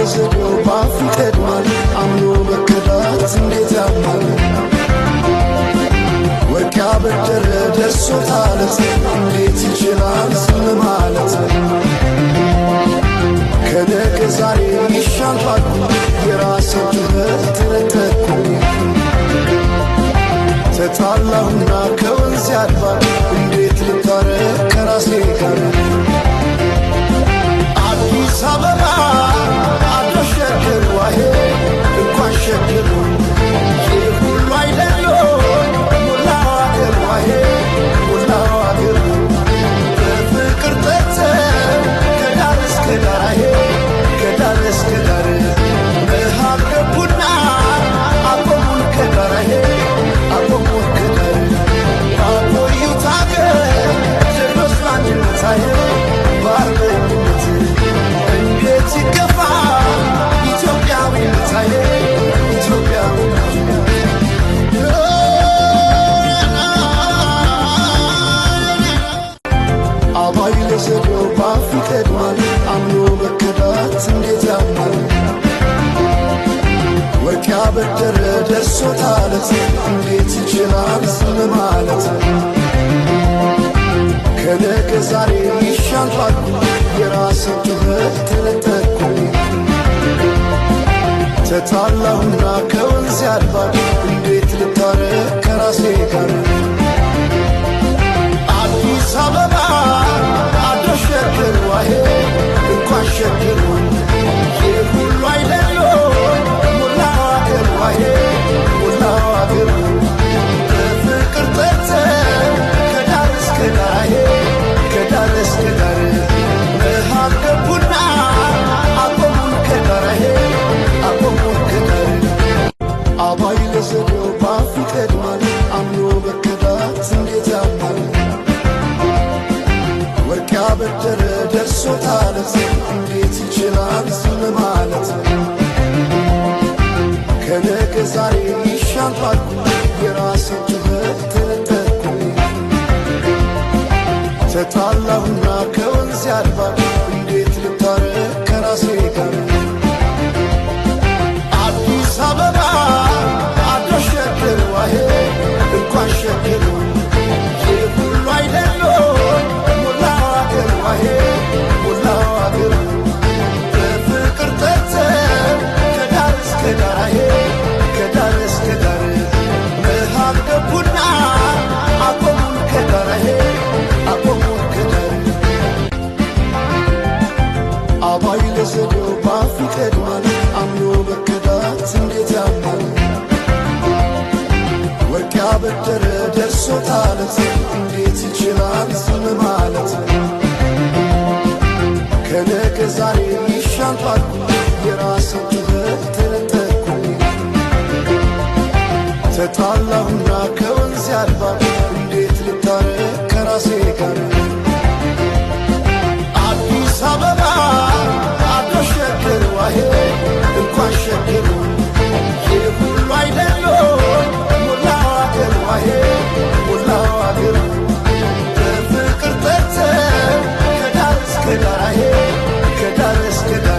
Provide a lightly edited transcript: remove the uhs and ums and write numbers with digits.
ለዘዴው ባፍ ይቀድማል፣ አምኖ መከዳት እንዴት ያማል። ወርቅ ያበደረ ደርሶታል፣ እንዴት ይችላል ዝም ማለት? ከነገ ዛሬ ይሻል ባልኩ የራሴን ጩኸት ተነጠቅኩ። ተጣላሁና ከወንዝ ያድባል፣ እንዴት ልታረቅ ከራሴ ጋር? አዲስ አበባ አዶ ሸገር ዋሄ እንኳን ሸገሩ፣ ይህ ሁሉ አይደሎ ሞላው አገር ዋሄ ሞላው አገር። በፍቅር ጠርተን ከዳር እስከ ዳር አሄ ከዳር እስከ ዳር፣ መሃል ገቡና አቆሙን ከዳር አሄ አቆሙን ከዳር። ባቆዩት አገር ጀግኖች በአንድነት አሄ በአርበኝነት፣ እንዴት ይገፋ ኢትዮጵያዊነት አሄ ኢትዮጵያዊነት። አባይ ለዘዴው ባፍ ይቀድማል፣ አምኖ መከዳት እንዴት ያማል። ወርቅ ያበደረ ደርሶታል፣ እንዴት ይችላል ዝም ማለት? ከነገ ዛሬ ይሻል ባልኩ የራሴን ጩኸት ተነጠቅኩ። ተጣላሁና ከወንዝ ያድባል፣ እንዴት ልታረቅ ከራሴ ጋር? አዲስ አበባ አዶ ሸገር ዋሄ እንኳን ሸገሩ፣ ይህ ሁሉ አይደሎ ሞላው አገር ዋሄ ሞላው አገር። በፍቅር ጠርተን ከዳር እስከ ዳር አሄ ከዳር እስከ ዳር፣ መሃል ገቡና አቆሙን ከዳር አሄ አቆሙን ከዳር። አባይ ለዘዴው ባፍ ይቀድማል፣ አምኖ መከዳት እንዴት ያማል። ወርቅ ያበደረ ደርሶታል፣ እንዴት ይችላል ዝም ማለት? ከነገ ዛሬ ይሻል ባልኩ የራሴን ጩኸት ተነጠቅኩ። ተጣላሁና ከወንዝ ያድባል፣ እንዴት ልታረቅ ከራሴ ጋር? አዲስ አበባ አዶ ሸገር ዋሄ እንኳን ሸገሩ፣ ይህ ሁሉ አይደሎ ሞላው አገር ዋሄ ሞላው አገር። በፍቅር ጠርተን ከዳር እስከ ዳር አሄ ከዳር እስከ ዳር፣ መሃል ገቡና አቆሙን ከዳር አሄ አቆሙን ከዳር። አባይ ለዘዴው ባፍ ይቀድማል፣ አምኖ መከዳት እንዴት ያማል። ወርቅ ያበደረ ደርሶታል፣ እንዴት ይችላል ዝም ማለት? ከነገ ዛሬ ይሻል ባልኩ የራሴን ጩኸት ተነጠቅኩ። ተጣላሁና ከወንዝ ያድባል፣ እንዴት ልታረቅ ከራሴ ጋር? አዲስ አበባ አዶ ሸገር ዋሄ እንኳን ሸገሩ፣ ይህ ሁሉ አይደሎ ሞላው አገር ዋሄ ሞላው አገር። በፍቅር ጠርተን ከዳር እስከ ዳር አሄ ከዳር እስከ ዳር